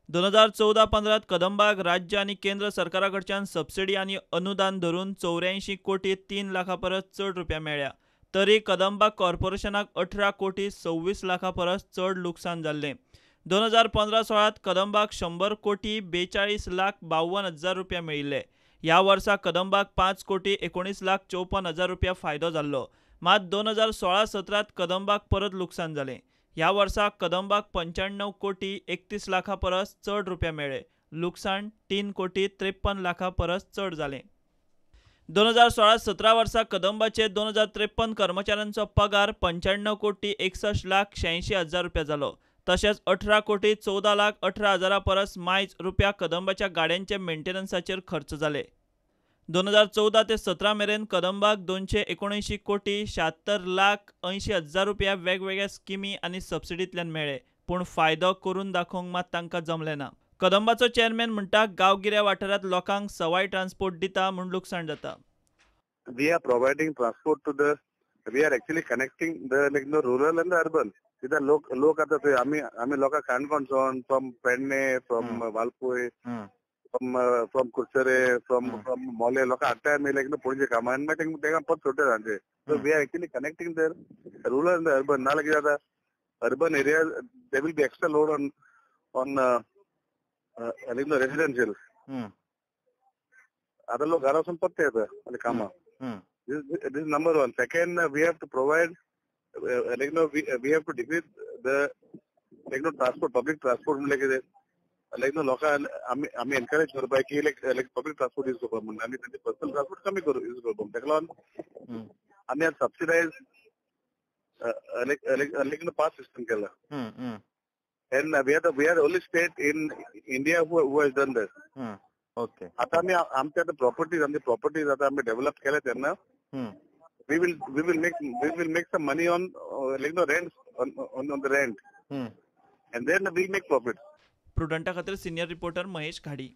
2014-15 कदंबाक राज्य आनी केंद्र सरकारा कडच्यान सबसिडी आनी अनुदान धरून 84 कोटी 3 लाखां परस चड रुपया मेळ्ळ्या. तरी कदंबा कॉर्पोरेशनाक 18 कोटी 26 लाखां परस चड लुकसाण जाल्लें. 2015-16 कदंबाक 100 कोटी 42 लाख 52 हजार रुपया मेळिल्ले. ह्या वर्सा कदंबाक 5 कोटी 19 लाख 54 हजार रुपया फायदो जाल्लो. मात 2016-17 कदंबाक परत लुकसाण जालें. ह्या वर्सा कदंबाक 95 कोटी 31 लाखां परस चड रुपया मेळ्ळे. लुकसाण 3 कोटी 53 लाखां परस चड जालें. 2016-17 वर्सा कदंबाचे 2053 कर्मचाऱ्यांचो पगार 95 कोटी 61 लाख 86 हजार रुपया जालो. तशेंच 18 कोटी 14 लाख 18 हजारा परस मायज रुपया कदंबाच्या गाड्यांचे मेंटेनन्साचेर खर्च जाले. 2014 ते 17 मेरेन कदंबाक 279 कोटी 76 लाख 80 हजार रुपया वेगवेगळ्या स्किमी आनी सबसिडींतल्यान मेळ्ळे, पूण फायदो करून दाखोवंक मात तांकां जमलें ना. कदंबाचो चेअरमॅन म्हणटा, गांवगिऱ्या वाठारांत लोकांक सवाय ट्रान्सपोर्ट दिता म्हूण लुकसाण जाता. We are providing transport to the, we are actually connecting the like the rural and the urban. कित्याक लोक लोक आतां थंय आमी आमी लोकांक काणकोणच्यान, from Pedne, from Valpoi, from Curchorem, from Mollem लोकांक हाडटा आमी लायक पणजे कामां आनी मागीर तांकां परत सोडटा तांचे. So we are actually connecting the rural and the urban. नाजाल्यार कितें जाता, urban area there will be extra load on like the residential. आतां लोक घरा वचून परते येता आनी कामां. This is number one. Second, we have to provide like no, we have to decrease the like no transport, public transport म्हणल्यार कितें, लायक नो लोकांक आमी आमी एनकरेज करपाक की like public transport use करपाक म्हणून आनी तांचे पर्सनल ट्रान्सपोर्ट कमी करूं यूज करपाक. ताका लागून आमी आतां subsidise like no pass system केला. And we are only state in India who has done that. आतां आमी आमचे आतां प्रॉपर्टीज, आमचे प्रॉपर्टीज आतां आमी डेव्हलप केले तेन्ना we will make some money on like no rent, on the rent, and then we make profit. प्रुडंटा खातीर सिनियर रिपोर्टर महेश घाडी.